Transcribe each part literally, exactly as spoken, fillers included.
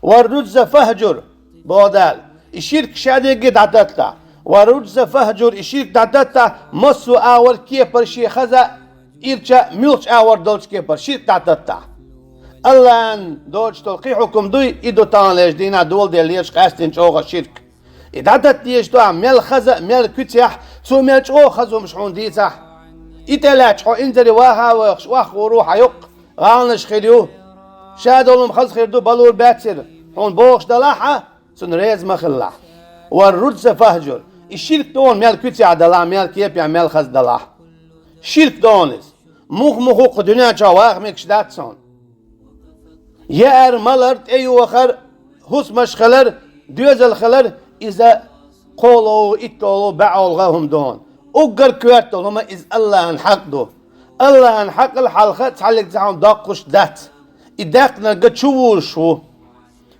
«Ва рружза фахджур», боху Дала, и ширк шадерриге дӀататтахь. «Ва рружза фахджур», и ширк дӀататтахь, массо а агӀор, кепара шен хаза а, ирча а, муьлххачу агӀор долчу кепара ширк дӀататтахь. АллахӀан доцуш долу кхин хьукам дуй, и ду таханлерчу дийнахь доладелла лелаш къаьсттина чӀогӀа ширк. И дӀататта дезаш ду ахь мел хаза а, мел куьцехь, цо мел чӀогӀа хаза хӀумаш хьуна дийцахь. И тӀелаьтташ хьо инзаре ваха а вахаш, охьахуур ву хьан юккъе, гӀаланаш хир ю. Шадолу хӀума хаза хир ду, балур бац иза, хьуна бохуш далахь а, цунна реза ма хилалахь. «Ва рружза фахджур», и ширк дохуна мел куьцехь далахь, мел кепехь, мел хаза далахь. Ширк дохуна иза. Муха-муха кху дуьнен чохь ваха мегаш дац хьуна. Яар, малар, тӀеюхар, хӀусамаш хилар, доьзал хилар, иза кхоло, иттоло, баьӀолгӀа хӀума ду хьуна. Уггар коьрта долу хӀума иза АллахӀан хьакъ ду. АллахӀан хьакъал хьалха цхьаллиг цхьа хӀума доккхуш дац. И даьккхинарг чувуьйлуш ву.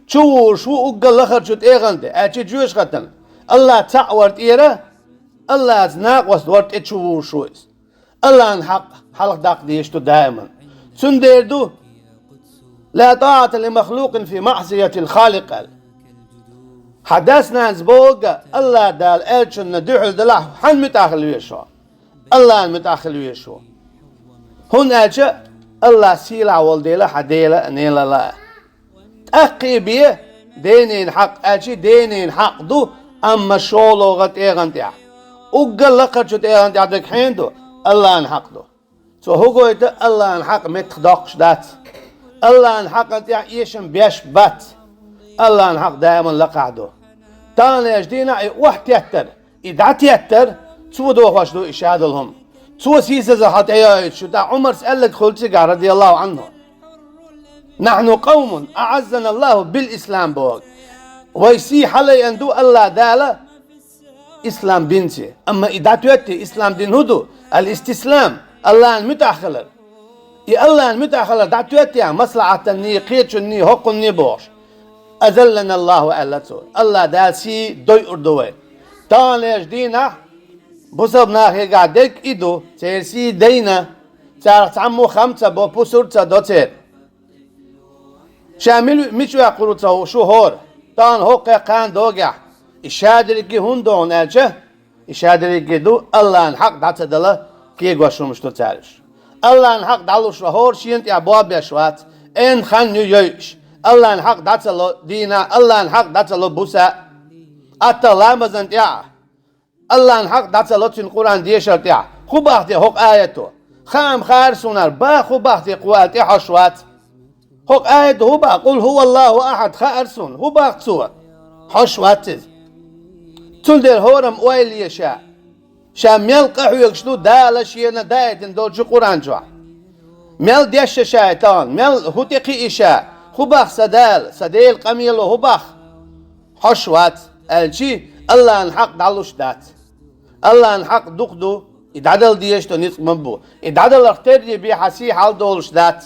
Чувуьйлуш ву уггар лахарчу тӀегӀан тӀе, аьлча жоьжахатана. АллахӀ цхьаъ вара тӀера, АллахӀца накъост вара тӀе чувуьйлуш ву иза. АллахӀан хьакъ хьалха даккха дезаш ду даиман. Цундела ду: «Ла тӀаӀата ли махлукъин фи маӀсиятил Халикъ», аьлла. Хьан дас-нанас бохург а, АллахӀ Дала аьллачунна дуьхьал далахь, хьанна муьтӀахь хила веза хьо? АллахӀан муьтӀахь хила веза хьо. ХӀунда аьлча АллахӀ сийлахь волу Дела хьан Дела а, ненала а. ТӀаккха бен денан хьакъ аьлча, денан хьакъ ду, амма шолгӀа тӀегӀан тӀехь. Уггар лакхарчу тӀегӀан тӀехь дерг хьенан ду? АллахӀан хьакъ ду. Цо хӀун гойту? АллахӀан хьакъ меттах доккхуш дац. АллахӀан хьакъан тӀехь эшам беш бац. АллахӀан хьакъ даиман лакхахь ду. Таханлерчу дийнахь и охьатеттар, и дӀатеттар, цо дохош ду и шадолу хӀума. Цо сийсаза хьал тӀейоуьйтуш ю, тӀаккха Ӏумарс аьлларг хуьлу цигахь, радияллаху Ӏанху: «Нахьну къавмун аӀаззаналлаху бил ислам», боху. Вай сий хьалайина ду АллахӀ Дала ислам динца. Амма и дӀатоьттий, ислам дин хӀун ду? Ал-истислам, АллахӀан муьтӀахь хилар. И АллахӀан муьтӀахь хилар дӀатоьттий, маслахьатанний, кхечунний, хӀокхунний бохуш. «Азалланаллаху», аьлла цо. АллахӀ Дала сий дойур ду вай. Таханлерчу дийнахь бусалба нахехь дерг и ду, церан сий дайна, царах цхьаммо хам ца бо, пусар ца до церан. Ша мил-, мича ваьккхур ву ца шу хӀора? Тахана хӀокху кхана догӀехь, и шадерриге хӀунда ду хьуна аьлча, и шадерриге ду, АллахӀан хьакъ дӀа ца дала, кегош хӀумаш ду цара уьш. АллахӀан хьакъ дӀалуш ван хӀора шена тӀехь боб беш вац, эн хан ю йойуш. АллахӀан хьакъ дӀа ца ло дийнахь, АллахӀан хьакъ дӀа ца ло буса. Атта ламазан тӀехь АллахӀан хьакъ дӀа ца ло цуьнан Къуръан дешар тӀехь. ХӀун бахьа те хӀокху аято? Хаам хаьара суна, бах хӀун бахьа те кхо аьлла тӀе хьожуш вац. ХӀокху аято хӀун бахьа? «Къул хӀува Аллаху ахьад» хаьара суна, хӀун бахьа цо? Хьожуш вац иза. Цундела хӀораммо ойла е ша. Ша мел къахьоьгуш ду Дала шена даийтина долчу Къуръан чохь? Мел дешна ша и тахана, мел хӀун тӀекхиий ша? ХӀун бахьа сан Дала, сан Делан къамело хӀун бахьа? Хьожуш вац, аьлчи, АллахӀан хьакъ дӀалуш дац. АллахӀан хьакъ дукха ду, и дӀадала дезаш ду, ницкъ ма бу. И дӀадаларх терра бен хьан сий хьал долуш дац.